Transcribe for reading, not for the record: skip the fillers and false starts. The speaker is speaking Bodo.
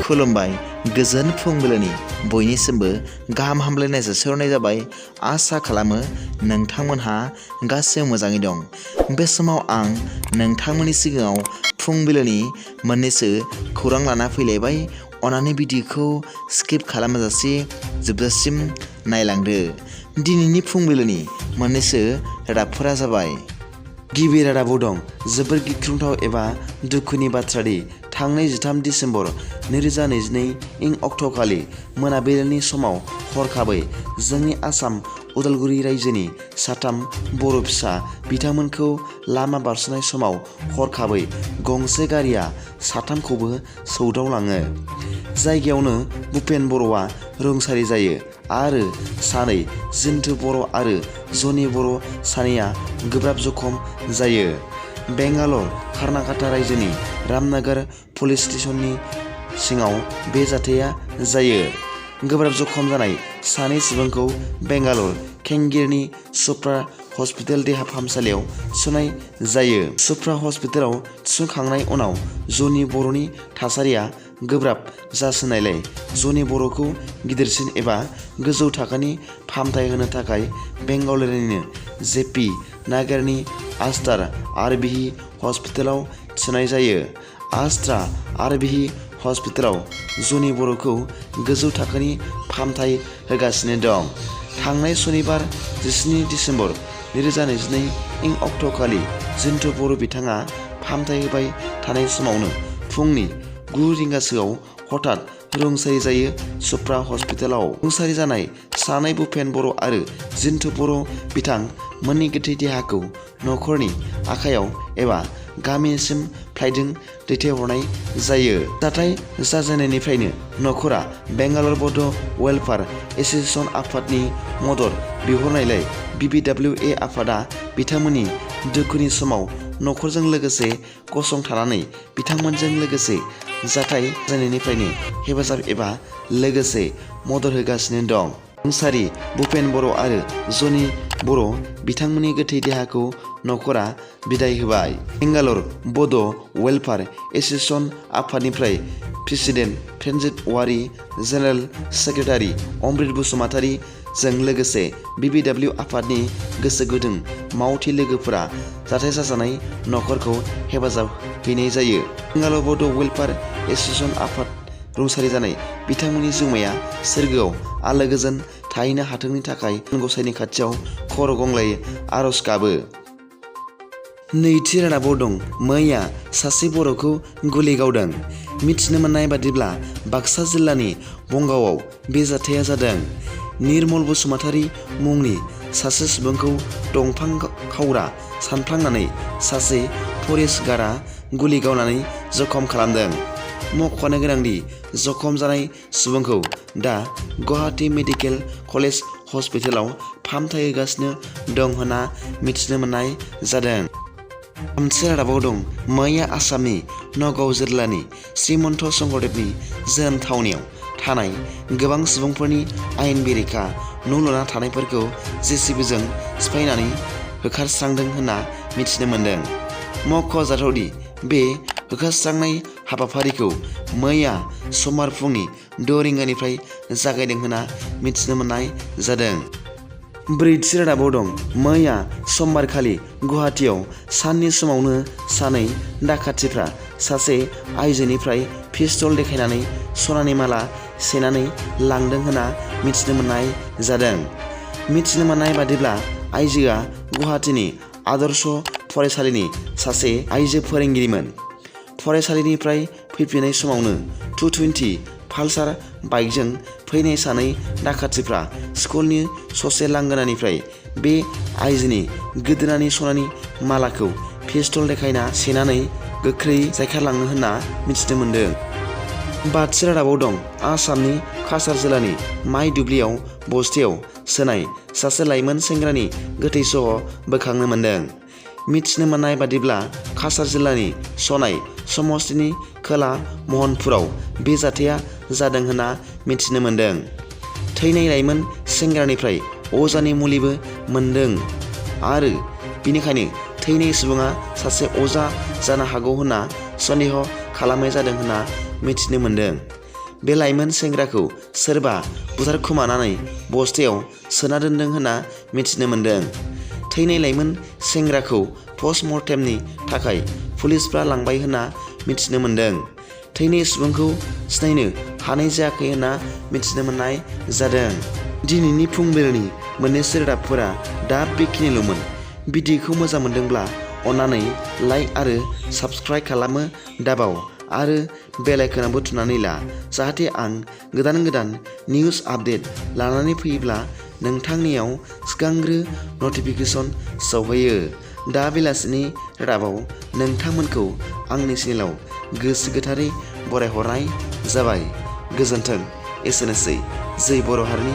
खुलुमबाय गोजोन फुंबिलिनि बयनिसिमबो गाहाम हामलायनाय जासिहरनाय जाबाय। आसा खालामो नोंथांमोनहा गासैबो मोजाङै दं। बे समाव आं नोंथांमोननि सिगाङाव फुंबिलिनि मोननैसो खौरां लाना फैलायबाय। अन्नानै भिडिअखौ स्किप खालामाजासे जोबजासिम नायलांदो। दिनैनि फुंबिलिनि मोननैसो रादाबफोरा जाबाय। गिबि रादाबाव दं जोबोर गिख्रंथाव एबा दुखुनि बाथ्रा दि थांनाय 13 दिसेम्बर 2022 इं अक्ट'खालि मोनाबिलिनि समाव हरखाबै जोंनि आसाम उदालगुरि रायजोनि साथाम बर' फिसा बिथांमोनखौ लामा बारस'नाय समाव हरखाबै गंसे गारिया साथामखौबो सौदावलाङो। जायगायावनो भुपेन बर'आ रुंसारि जायो आरो सानै जिन्थु बर' आरो जनि बर' सानैया गोब्राब जखम जायो। बेंगालर कर्नाटक रायजोनि रामनगर पुलिस स्टेशननि सिङाव बे जाथाया जायो। गोब्राब जखम जानाय सानै सुबुंखौ बेंगालर केंगिरनि सुप्रा हस्पिटाल देहा फाहामसालियाव थिसननाय जायो। सुप्रा हस्पिटालाव थिसनखांनाय उनाव जनि बर'नि थासारिया गोब्राब जासिननायलाय जनि बर'खौ गिदिरसिन एबा गोजौ थाखोनि फाहामथाय होनो थाखाय बेंगालुरुनि जेपि नागारनि आस्टार आरबिहि हस्पिटालाव थिसननाय जायो। आस्ट्रा आरबिहि हस्पिटालाव जनि बर'खौ गोजौ थाखोनि फाहामथाय होगासिनो दं। थांनाय सनिबार 17 दिसेम्बर 2022 इं अक्ट'खालि जिन्थु बर' बिथाङा फाहामथाय होबाय थानाय समावनो फुंनि 9 रिंगासोआव हठाৎ रुंसारि जायो। सुप्रा हस्पिटालाव रुंसारि जानाय सानै भुपेन बर' आरो जिन्थु बर' बिथां मोननि गोथै देहाखौ न'खरनि आखायाव एबा गामिसिम फ्लाइटजों दैथायहरनाय जायो। जाथाय जाजेननायनिफ्रायनो न'खरा बेंगालर बड' वेलफेयार एस'सिएशन आफादनि मदद बिहरनायलाय BBWA आफादा बिथांमोननि दुखुनि समाव न'खरजों लोगोसे गसंथानानै बिथांमोनजों लोगोसे जाथाय जानायनिफ्रायनो हेफाजाब एबा लोगोसे मदद होगासिनो दं। रुंसारि भुपेन बर' आरो जनि बर' बिथांमोननि गोथै देहाखौ न'खरा बिदाय होबाय। बेंगालर बड' वेलफेयार एस'सिएशन आफादनिफ्राय president Pranjit Owary, general secretary Amrit Basumatary जों लोगोसे BBW आफादनि गोसो गुदुं मावथि लोगोफोरा जाथाय जाजानाय न'खरखौ हेफाजाब हैनाय जायो। बेंगालर बड' वेलफेयार एस'सिएशन आफाद रुंसारि जानाय बिथांमोननि जिउमाया सोरगोआव आलो गोजोन थाहैनो हाथोंनि थाखाय गसाइनि खाथियाव खर' गंग्लायै आर'ज गाबो। नैथि रादाबाव दं मैया सासे बर'खौ गुलि गावदों। मिथिनो मोननाय बादिब्ला बाक्सा जिल्लानि बंगावआव बे जाथाया जादों। निर्मल बसुमतारी मुंनि सासे सुबुंखौ दंफां खावग्रा सानफ्लांनानै सासे फरेस्ट गार्डआ गुलि गावनानै जखम खालामदों। मख'नो गोनांदि जखम जानाय सुबुंखौ दा गुवाहाटी मेडिकेल कलेज हस्पिटालाव फाहामथाय होगासिनो दं होनना मिथिनो मोननाय जादों। थामथि रादाबाव दं मैया आसामनि नगाव जिल्लानि श्रीमन्त शंकरदेबनि जोनोम थावनियाव थानाय गोबां सुबुंफोरनि आयेन बेरेखा न' लुना थानायफोरखौ JCBजों सिफायनानै होखारस्रांदों होनना मिथिनो मोन्दों। मख'जाथावदि बे होखारस्रांनाय हाबाफारिखौ मैया समबार फुंनि 6 रिंगानिफ्राय जागायदों होनना मिथिनो मोननाय जादों। ब्रैथि रादाबाव दं मैया समबारखालि गुवाहाटीयाव साननि समावनो सानै डाकाथिफ्रा सासे आइजोनिफ्राय पिस्तल देखायनानै सनानि माला सेनानै लांदों होनना मिथिनो मोननाय जादों। मिथिनो मोननाय बादिब्ला आइजोआ गुवाहाटीनि आदर्श फरायसालिनि सासे आइजो फोरोंगिरिमोन। फरायसालिनिफ्राय फैफिननाय समावनो 220 पालसार बाइकजों फैनाय सानै डाकाथिफ्रा स्कुलनि ससे लांगोनानिफ्राय बे आइजोनि गोदोनानि सनानि मालाखौ पिस्तल देखायना सेनानै गोख्रै जायखारलाङो होनना मिथिनो मोन्दों। बाथि रादाबाव दं आसामनि काछार जिल्लानि माइ दुब्लियाव बस्थायाव सोनाय सासे लाइमोन सेंग्रानि गोथै सह बोखांनो मोन्दों। मिथिनो मोननाय बादिब्ला काछार जिल्लानि सनाय समस्तिनि खोला महनपुराव बे जाथाया जादों होनना मिथिनो मोन्दों। थैनाय लाइमोन सेंग्रानिफ्राय अजानि मुलिबो मोन्दों आरो बेनिखायनो थैनाय सुबुङा सासे अजा जानो हागौ होनना सन्देह खालामनाय जादों होनना मिथिनो मोन्दों। बे लाइमोन सेंग्राखौ सोरबा बुथारखुमानानै बस्थायाव सोना दोनदों होनना मिथिनो मोन्दों। थैनाय लाइमोन सेंग्राखौ पस्टमर्टेमनि थाखाय पुलिसफ्रा लांबाय होनना मिथिनो मोन्दों। थैनाय सुबुंखौ सिनायनो हानाय जायाखै होनना मिथिनो मोननाय जादों। दिनैनि फुंबिलिनि मोननैसो रादाबफोरा दा बेखिनिल'मोन। भिडिअखौ मोजां मोनदोंब्ला अन्नानै लाइक आरो साबस्क्राइब खालामो दाबाव आरो बेल आइकनआवबो थुनानै ला, जाहाथे आं गोदान गोदान निउस आपडेट लानानै फैयोब्ला नोंथांनियाव सिगांग्रो नटिफिकेसन सौहैयो। दा बेलासिनि रादाबाव नोंथांमोनखौ आंनि चेनेलाव गोसो गोथारै बरायहरनाय जाबाय। गोजोन्थों। एसेनोसै। जै बर' हारिनि